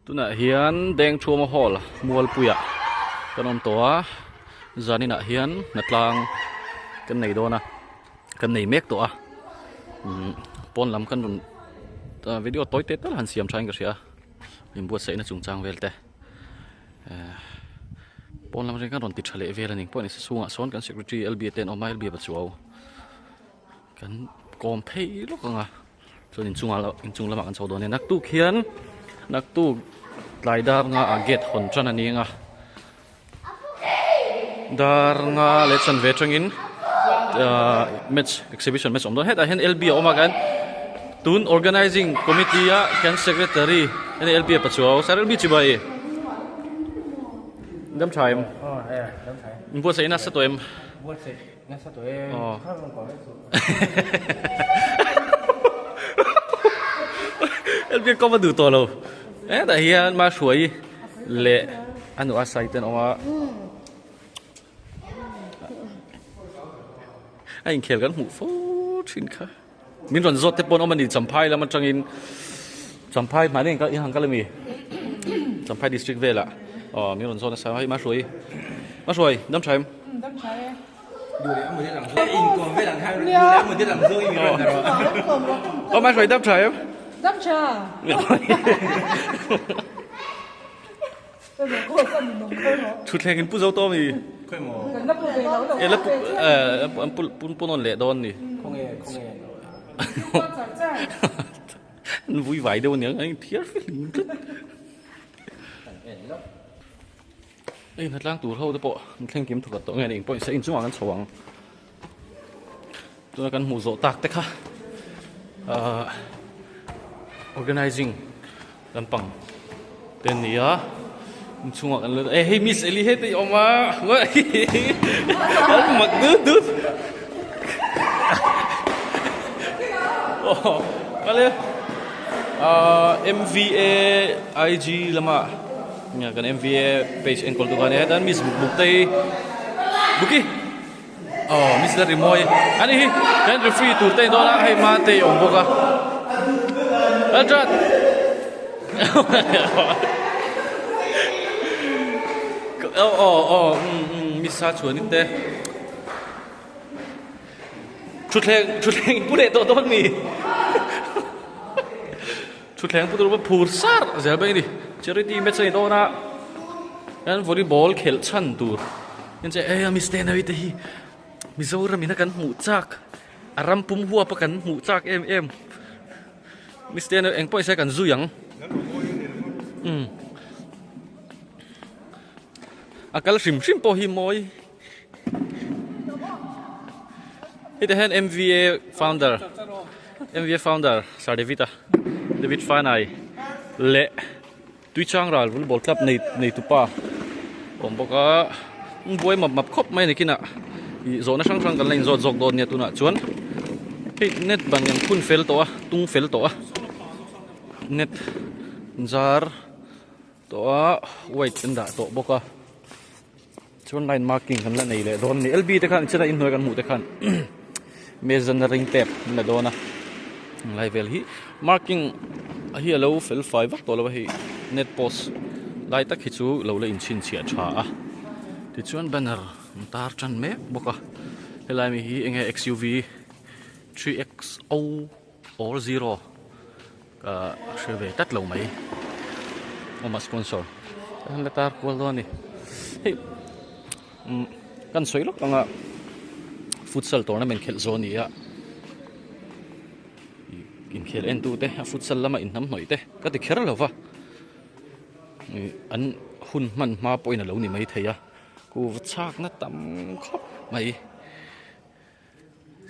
Tunah hian Dengthuama Hall Mualpuiah kan awm tawh a, zaninah hian hnatlang kan nei dawn a, kan nei mek tawh a, umm pawn lam kan rawn video tawi te tal han siam thain ka hria a, inbuatsaihna chungchang vel te ehh pawn lam atangin kan rawn ti tha leh vel a ni pawh ni se chhungah sawn kan secretary L B a te an awm a L B a pachuau kan kawm phei lawk ang a. Chuan inchungah loh inchung lamah kan chho dawn a ni. Naktuk hian naktuk tlai dar nga ah gate hawn tan a ni ang a. Dar nga leh chan ve atangin ahh match exhibition match a awm dawn. Hetah hian L B a awm a kan tun organizing committee a kan secretary a ni L B a pachuau sir L B chibai dam tha em? Inbuatsaih nasa tawh em? Elvia kawm a duh tawh lo hetah hian mahruai leh a nu a sai te an awm a a inkhel kan hmuh fo thin kha min rawn zawt te pawh an awm a ni champhai lam atangin champhai mahni in han kal a mi champhai district velah aw min rawn zawt nasa a hei mahruai mahruai dam tha em. Aw mahruai dam tha em. Dam tha. Thutthleng in pu zo tawh mi. E la pu an pu pu nawn leh dawn ni. An vui vai deuh aniang an inthiar fihlim tlat. Hei hnatlang tur ho te pawh an thleng kim thawkhat tawh nge ni engpawh in chungah kan chho ang. Tuna kan hmuh zawh tak te kha ahh organizing lampang te an ni a inchhungah kan la e hei miss Eli heti i awm a an mak dut dut aw kal e ahh M V A I G lama nia kan M V A page enkawl tu kha a nia hetan miss Buktei Buki. Aw miss la rimawi a ni hi kan referee tur te a ni dawn a hei mate a awm bawk a Lalṭan aw aw aw um um miss a chuan in te thutthleng thutthleng in pu leh tawh dawn mi thutthleng pu tur pawh phur sar zel mai a ni charity match a ni dawn a kan volleyball khelh chhan tur. Heng che e a mistake na te hi Mizoram in a kan hmuh chak a ram pum huap a kan hmuh chak em em mistake na eng pawh se kan zui ang um a kal hrim hrim pawh hi mawi heti hian M_V_A founder M_V_A founder Sir David a David Fanai leh. Tuichang ral volleyball club nei nei tupa awm bawk a buai map map khawp mai a ni kinah ih zawhna hrang hrang kan la inzawt zawk dawn nia tunah chuan hei net ban an phun fel tawh a tung fel tawh a net zar tawh a white an dah tawh bawk a chuan line marking kan la nei leh dawn a ni L B te khan china inhnuai kan hmuh te khan measuring tape an la dawn a lai vel hi marking a hi alo fel fai vak tawh lo a hei net post lai tak hi chu lo la inchhinchhiah tha a tichuan banner an tar tan mek bawk a helai mi hi enge X U V 3XO or 0 Ka hre ve tlat lo mai awma sponsor an la tar kual dawn a ni hei umm kan sawi lawk anga futsal tournament khelh zawh a ni a inkhel en tu te a futsal lama inhnam hnawih te ka ti kher lo va ih an hun hman hma pawhin a lo ni maithei a kuhva chhakna tam khawp mai.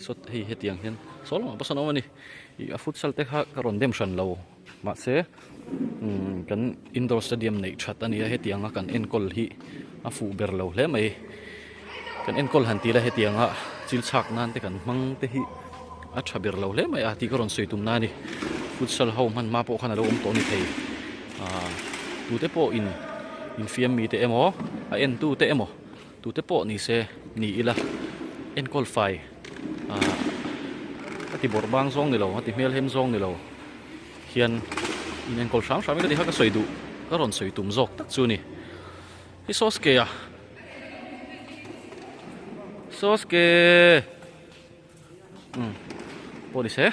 Sawt hei hetiang hian saw lamah pawh sawn a awm a ni ih a futsal te kha ka rawn dem hran lo mahse umm kan indoor stadium neih that a ni a hetiang a kan enkawl hi a fuh ber lo hle mai kan enkawl han tih la hetiang a chil chhak nan te kan hmang te hi a tha ber lo hle mai a tih ka rawn sawi tum na a ni futsal ho hman hma pawh khan a lo awm tawh a ni thei ah tute pawh in infiam mite emaw a en tute emaw. Tute pawh ni se ni ila enkawl fai ah a ti bawrh bang zawng ni lo a ti hmel hem zawng ni lo hian in enkawl hram hram in ka ti kha ka sawi duh. ka rawn sawi tum zawk tak chu a ni. Hi sauce ke a sauce ke umm pawh ni se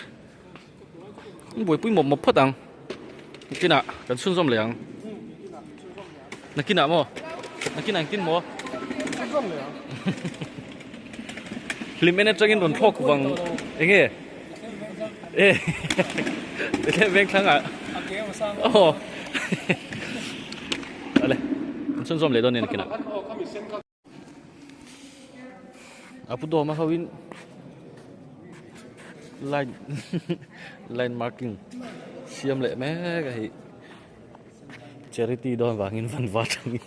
an buaipui mawp mawp phawt ang nakinah kan chhunzawm leh ang nakinah maw nakinah engtin maw hlim en atangin rawn thlawk vang enge e Bethlehem veng thlangah aw ale an chhunzawm leh dawn nen nakinah a pu dawm a ho in line line marking siam leh mek a hei charity dawn vangin van va tangin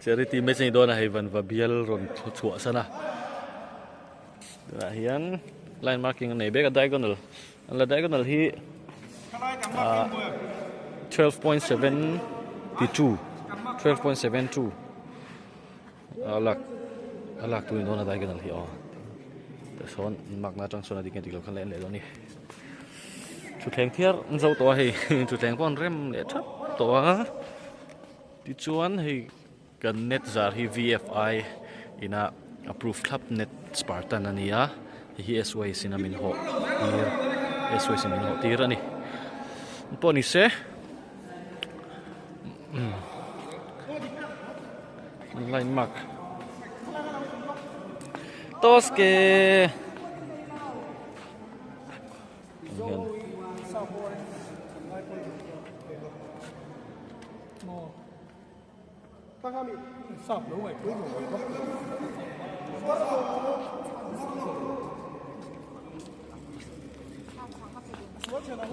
Charity match a ni dawn a hei vanva bial rawn chhuah san a tunah hian line marking a nei bek a diagonal an la diagonal hi ah 12.72 12.72 a lak a lak tur a ni dawn a diagonal hi aw tah sawn mark na atang sawn a dik nge dik lo khan la en leh dawn a ni. Thutthleng thiar an zo tawh a hei thutthleng pawh an rem leh thap tawh a tichuan hei kan net zar hi V_F_I ina approve thlap net spartan a ni a hei hi S_Y sin a min hawh tir S_Y sin min hawh tir a ni pawh ni se line mark toske.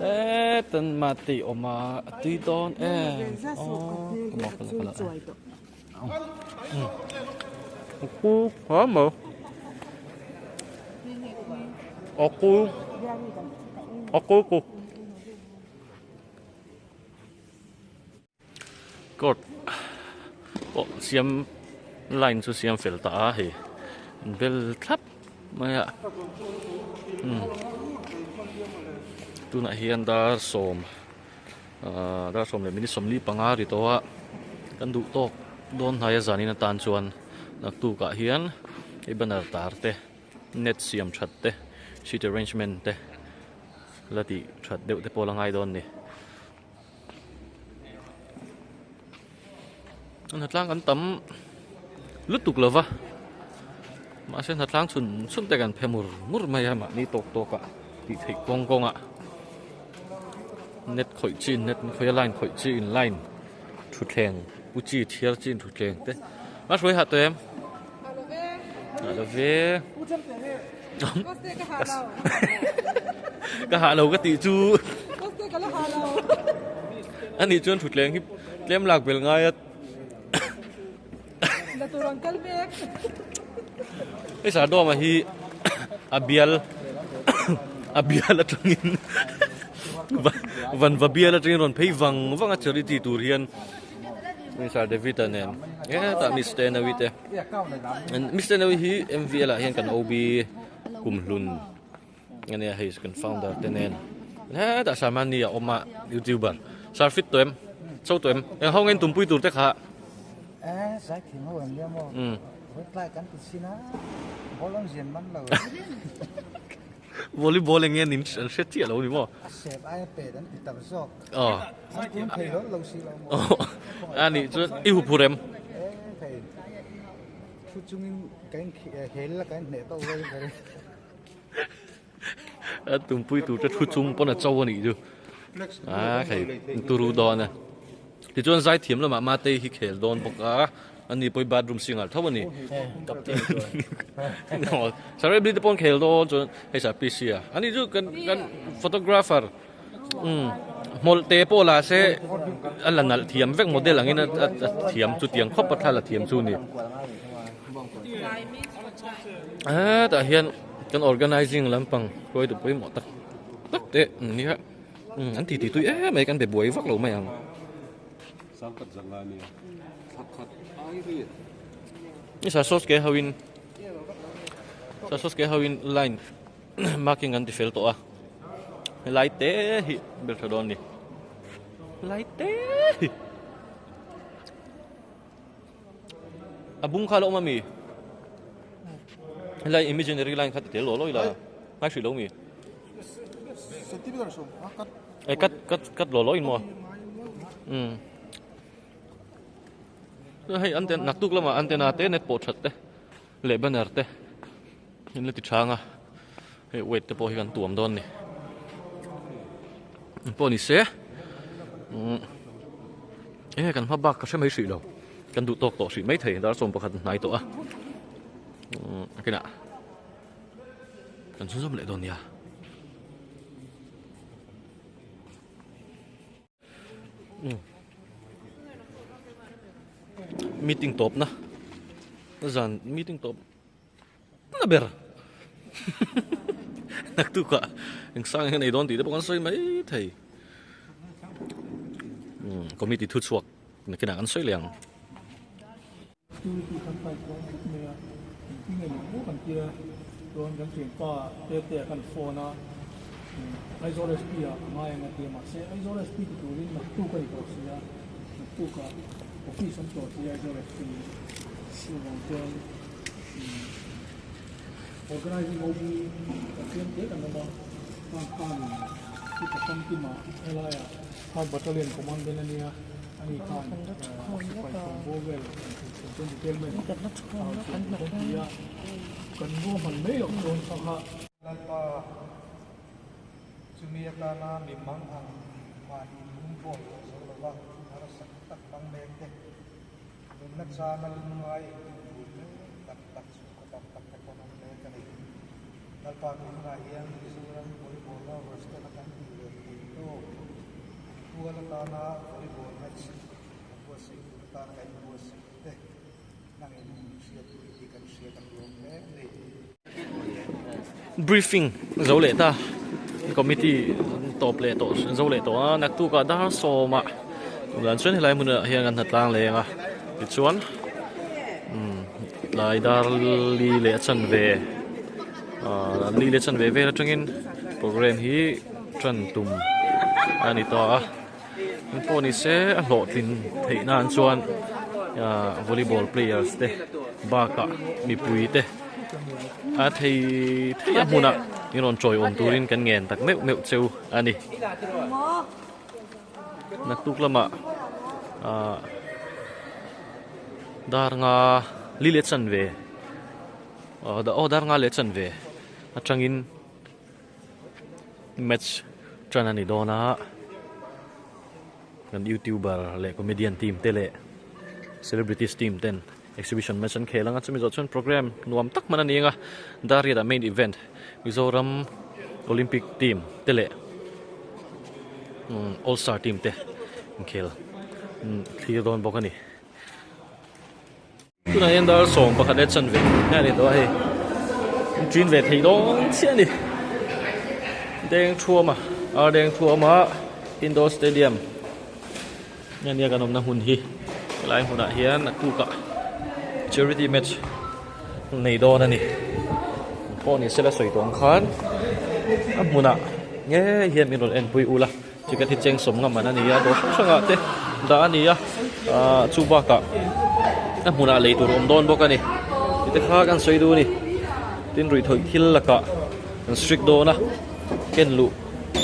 E tan ma ti awm a a tui dawn em aw Aku aku ku Court pawh siam line chu siam fel ta a hei an bel thlap mai a umm tunah hian dar sawm ahh dar sawm leh minute sawmli panga ri tawh a kan duh tawk dawn hnai a zanin atan chuan naktukah hian hei banner tar te. Net siam that te, seat arrangement te la tih that deuh te pawh la ngai dawn ni. Hnatlang kan tam lutuk lo va, mahse hnatlang chhun chhun te kan phe mur mur mai a mahni tawk tawk ah tih theih kawng kawng ah net khawih chi in net khawih a line khawih chi in line thutthleng pu chi thiar chi in thutthleng te a hruai hah tawh em? Hah lo ve. Ka hah lo ka tih chu. A nih chuan thutthleng hi tlem lak bel ngai a. Hei Sardawma hi a bial a bial atangin vanva bial atangin rawn phei vang vang a charity tur hian Sir David-a nen hetah Mister Nawi te Mister Nawi hi M_V_L ah hian kan O_B kumhlun a nia hei kan founder te nen hetah Sarmani a awm a youtuber sir fit tawh em chho tawh em eng ho nge tumpui tur te kha Volleyball eng nge nin an hre chiah lo ni maw? A sep aia pet an ti tam zawk. Aw. An tun thei hlawl lo si lo maw? A nih chuan i hup hur em? E thei. Thu chungin ka in hel la ka in hneh tawh vel vel. A tumpui tur te thu chung pawn a cho a nih chu. A thei turu dawn a. Tichuan zaithiam lamah Matei hi khel dawn bawk a, ani pawh hi bathroom singer tho a ni. Sir Ebony te pawh an khel dawn chuan hei sir PC a, ani chu kan kan photographer umm hmawlh te pawh la se a la nalh thiam vek model angin a thiam chutiang khawp a thla la thiam chu a ni. Hetah hian kan organizing lampang hruaitu pawimawh tak tak te an nia. Umm an titi tui em mai kan be buai vak lo mai ang. Ni sa sauce ke ho in sa sauce ke ho in line. Marking an ti fel tawh a helai te hi ber tha dawn a ni helai te hi a bung kha a la awm ami helai imaginary line kha ti tel law law ila ngai hrih lo mi e cut cut cut law law in maw um hei an naktuk lamah antenna te net pawh that te. Leh banner te in la ti chang a hei weight te pawh hi kan tuam dawn ni pawh ni se umm enge kan hma bak ka hre mai hrih lo kan duh tawk tawh hrih mai thei dar 11 hnai tawh a umm a kinah kan chhunzawm leh dawn nia. Meeting tawp na zan meeting tawp na ber naktuk ah eng sang hian ei dawn tih te pawh kan sawi mai thei committee thu chhuak nakinah kan sawi leh ang. Security kan pai tawh vek mai a, engtin nge nih maw kan tia chuan kan thianpa Tete a kan phone a, Aizawl SP ah a ngai ang a tia mahse Aizawl SP ti turin naktuk a ni tawh si a, naktuk ah office an tawh si a Aizawl SP chuvang chuan organizing OB kan siam te kan awm a, khang khanin Upa Famkima helaiah Third Battalion Commandant a nia. Ani khan sipai sawmbawl vel chuan detailment a rawn siam thei dawn ti a, kan ruahman mai loh chuan kha kha. Lalpa, chumi atana mi mang ang mahni lung pawh tawh zo lova hun harsa tak hmang mek te, nunna chana lungngai engkim bul mek tak tak chhungkaw tam tak te pawh an awm mek a ni. Lalpa tunah hian Mizoram volleyball lovers tena kan tih ve theih tawk Pual atana volleyball match kan buatsaih tur atana kan inbuatsaih te nangin hriatpui tih kan hria kan lawm hle a ni. Briefing zo leh ta committee tawp leh tawh zo leh tawh a naktuk ah dar sawmah dan chuan helai hmunah hian kan hnatlang leng a tichuan umm tlai dar li leh a chanve ah li leh a chanve vel atangin program hi. Tan tum a ni ta a eng pawh ni se a hlawhtlin theih nan chuan ah volleyball players te bakah mipui te a thei thei a hmunah in rawn chawiawm turin kan ngen tak meuh meuh cheu a ni naktuk lamah ah dar nga li leh chanve aw dar nga leh chanve atangin. Match tan a ni dawn a, kan youtuber leh comedian team te leh celebrities team ten exhibition match an khel ang a, chumi zawh chuan program nuam tak hman a ni ang a, Dariat ah main event Mizoram Olympic team te leh all star team te inkhel thlir dawn bawk a ni. Tunah hian dar 11 leh chanve a ni tawh a hei ṭin ve thei dawn chiah a ni deng thuama ar deng thuama indoor stadium nge nia kan awmna hmun hi helai hmunah hian a tukah charity match nei dawn a ni pawh ni sela sawi tawh ang khan a hmunah nge hian min rawn enpui ula Ticket hi cheng sawm ngam an a ni a dawr hrang hrangah te dah a ni a ahh chu bakah a hmunah lei tur a awm dawn bawk a ni tih te kha kan sawi duh a ni tin ruihthawih thil lakah an strict dawn a ken luh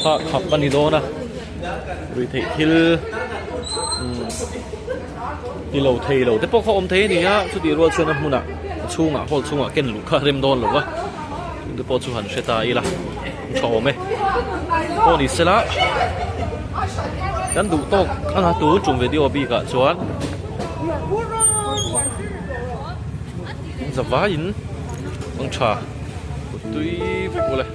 kha khap a ni dawn a ruihtheih thil umm ti lo thei lo te pawh kha awm thei a ni a chutih rual chuan a hmunah a chhungah hall chhungah ken luh kha a rem dawn lo va chungte pawh chu han hre ta ila tha awm e pawh ni sela kan duh tawk a la tur tum video bikah chuan zavaiin ang tha tui vek ule.